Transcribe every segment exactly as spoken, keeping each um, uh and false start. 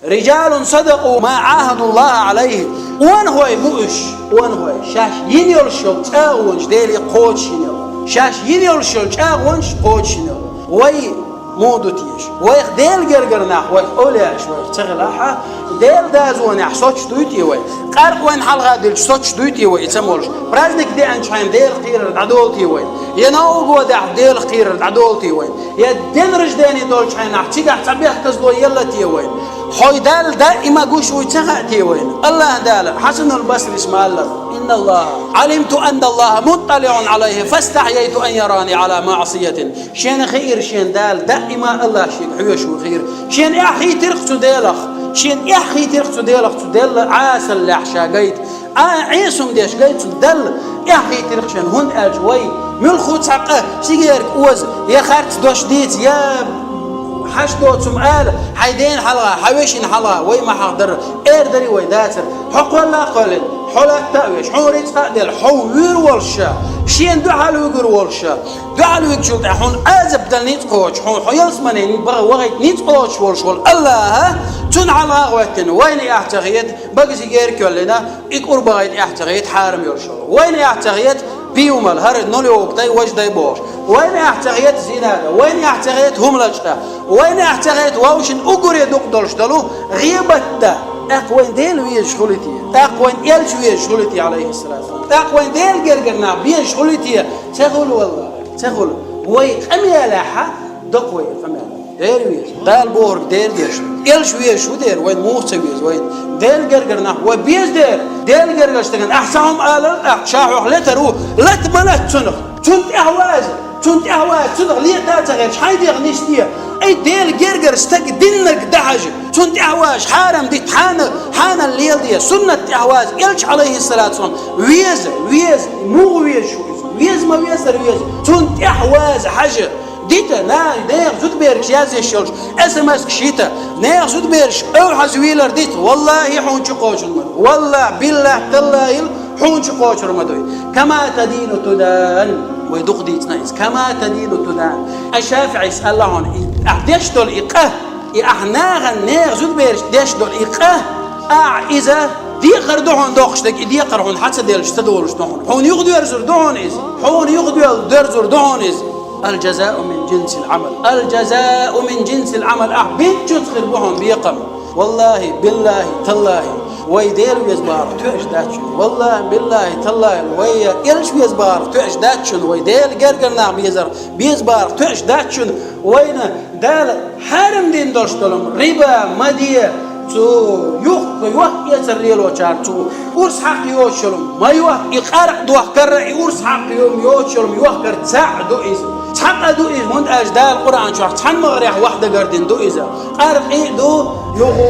رجال صدقوا ما عاهدوا الله عليه. Онахой бу уьш, онахой, шаьш йина йолуш йолу чӀагӀонаш Деле кхочушйина йолу. Шаьш йина йолуш йолу чӀагӀонаш кхочушйина йолу. Вай муха ду теша? Вайх Делан гергара нах, вайх овлияаш вайх ца хилахь, Делан дозанехь соцуш дуй те вай? Къаркъа вайна хьалха дилча соцуш дуй те вай и ца молуш? Праздник деанчу хьайна Делах кхерар дӀадолу те вай? Я новый годехь Делах кхерар дӀадолу те вай? Я день рождения долчу хьайнахь цигахь цхьа бехказло елла те вай? Хьой Далла даима гуш вуй ца хаьа те вайна? АллахӀ Дала Хьасанул Басрис ма-аллара: إن الله، علمت أن الله مطلع عليه فاستحييت أن يراني على معصية. Шена хиира шен Дала даима АллахӀ шега хьоьжуш ву хиира. Шена эхь хийтира-кх цу Делах. Шена эхь хийтира-кх цу Делах, цу Делла Ӏесаллехь ша гайта. А, Ӏеса хӀума деш гайта цу Далла эхь хийтира-кх шена, хӀунда аьлча вай муьлхха цхьа къа, сигерг оза, я харц дош дийца, я хьашт доцу хӀума ала, хьайн дена хьалха, хьан вешина хьалха вай ма хьахдарра, эр дарий вай дацара. Хьо кхолла а кхоьллина, хьо латта а веш, хьуна рицкъа а делла, хьо вуьйр волуш ша, шена дуьхьал вуьгур волуш ша. Дуьхьал вуьгучул тӀаьхьа хьуна Ӏазап дала ницкъ кхочуш, хьуна хьо ялсамане бахьа вахийта ницкъ кхочуш волуш волу АллахӀ, цунна хьалха а гӀоьттина, вайна эхь ца хета, баги сигер а коьллина, и кӀур бахийта эхь ца хета, хьарам йолуш волу. Вайна эхь ца хета, пиво мала, хӀара нолёвка дай, важа дай бохуш. Вайна эхь ца хета, зина дан. Вайна эхь ца хета, хӀума лачкъа. Вайна эхь ца хета, вовшийн уггаре дукха долуш долу гӀийбат дан. ТӀаккха вайна Дела везаш хуьлий те? ТӀаккха вайна Элча везаш хуьлий те, Ӏалайхиссалату вассалам? ТӀаккха вайна Делан гергара нах безаш хуьлий те? Ца хуьлу, валлахӀи, ца хуьлу. Вай къамелехь а доккху вай къамел. Дера веза. Дала бохург дера деш. Элча везаш ву дера, вайна муха ца веза вайна? Делан гергара нах вай беза дера. Делан гергара стагана ахь цхьа хӀума алал, ахь ша хьох летар ву, лата ма лата цунах. Цунна тӀаьхьа ваза, цунна тӀаьхьа ваза, цунах лета а ца хилча, хьайн дегӀ нисде. Ай, Делан гергара стаг диннарг дан хьажа, цунна тӀаьхьа ваза, хьарам дита хьана, хьанал леладе, суннат тӀаьхьа ваза, Элча, Ӏалайхиссалату вассалам, веза, веза, муха везаш ву иза? Веза ма везара веза, цунна тӀаьхьа ваза хьажа. Дита, на, нехан зудабераш язъеш йолуш, эс-эм-эскаш йита, нехан зудабераш, эвхьаза вийлар дита, валлахӀи, хьуна чу кхочур ма ду. ВаллахӀи, биллахӀи, таллахӀи, хьуна чу кхочур ма ду. كما تدين تدان. Вай дукха дийцина иза. كما تدين تدان. Аш-ШафиӀис аьлла хьуна, и ахь деш долу и къа, и ахь нахана, нехан зудабераш деш долу и къа, ахь иза декхар ду хьуна доккхуш дерг, и декхар хьуна хьан ца деллаш ца долуш ду хьуна. Хьуна юхадоьрзур ду хьуна иза. Хьуна юхадоьрзур ду хьуна иза. الجزاء من جنس العمل. الجزاء من جنس العمل. Ахь бинчуьнца хир бу хьуна бекхам. ВаллахӀи, биллахӀи, таллахӀи, вай Дела веза бахарх тоьаш дац шуна. ВаллахӀи, биллахӀи, таллахӀи, вай Элча веза бахарх тоьаш дац шуна. Вай Делан гергара нах безарх беза бахарх тоьаш дац шуна. Вайна Дала хьарам дина долуш долу риба ма де, цу юххе йохк-эцар лелочара цу урс хьакха йоцуш йолу ма йохка, и къаркъа дохкарра, и урс хьакха йо-, йоцуш йолу йохкар цхьаъ ду иза. Цхьа къа ду иза, хӀунда аьлча Дала Къуръан чохь цхьана магӀарехь вахдагардина ду иза. Къаркъа а ду, юха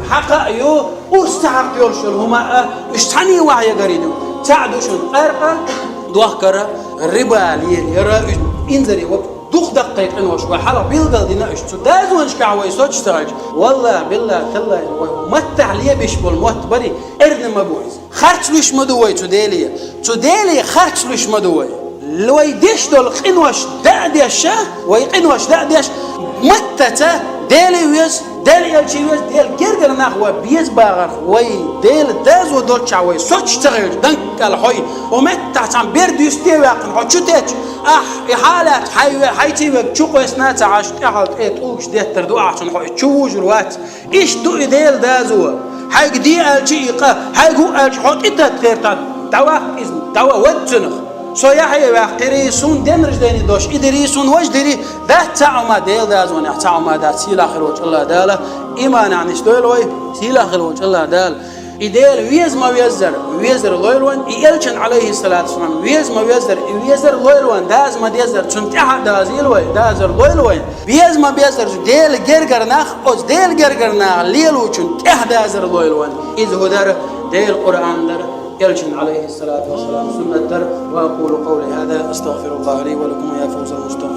хьакха а ю, урс ца хьакха йолуш йолу хӀума а, уьш цхьаьна вахдагардина ду. Цхьаъ ду шуна къаркъа дохкарра, риба лелаяра, уьш инзаре вапа. Дукха даккхий къинош вай хьалха билгалдина уьш. Цу дозанашкахь вай соцуш ца хилча, валлахӀи, биллахӀи, таллахӀи, вай маттахь лебеш болу мотт барий, эрна ма бу иза. Харц луьйш ма ду вай цу Деле. Цу Деле харц луьйш ма ду вай. Вай деш долу къинош даа а деш, вай къинош даа а деш, маттаца Деле веза, Делан Элча веза, Делан гергара нах вай беза бахарх, вай Делан доза долчохь вай соцуш ца хилча, данкъал хьой, хьо меттахь цхьана берда юьсте а ваьккхина, хьо чу течча, ахь и хьалаьцна хьай ве-, хьайций верг чу кхоьссина а ца Ӏаш, тӀаьхьал тӀе тӀулгаш деттар ду ахь цунна, хьо и чу вужур вац. Иштта ду и Делан доза. Хьайга де аьлча и къа, хьайга хӀу аьлча хьо тӀе тата хертан, дӀаваккха иза, дӀаван вад цунах. Со яхье ваьккхирий, суна день рождения дош и дирий, суна важа дирий, дац цхьа а хӀума Делан дозанехь, цхьа а хӀума дац. Сийлахь хир волчу АллахӀ Дала иманехь нисдойла вай, сийлахь хир волчу АллахӀ Дала. И Дела веза ма веззара, везар лойла вайн, и Элчан, Ӏалайхиссалату вассалам, веза ма веззара, и везар лойла вайн, даза ма деззара, цунна тӀаьхьа дазийла вай, дазар лойла вайн. Беза ма беззара Делан гергара нах, оцу Делан гергара нах лелочун тӀаьхьа дазар лойла вайн. Иза хӀун дара? Делан Къуръан дара, Элчан, Ӏалайхиссалату вассалам, суннат дара. وأقول قولي هذا أستغفر الله لي ولكم ويا فوز المستغفرين.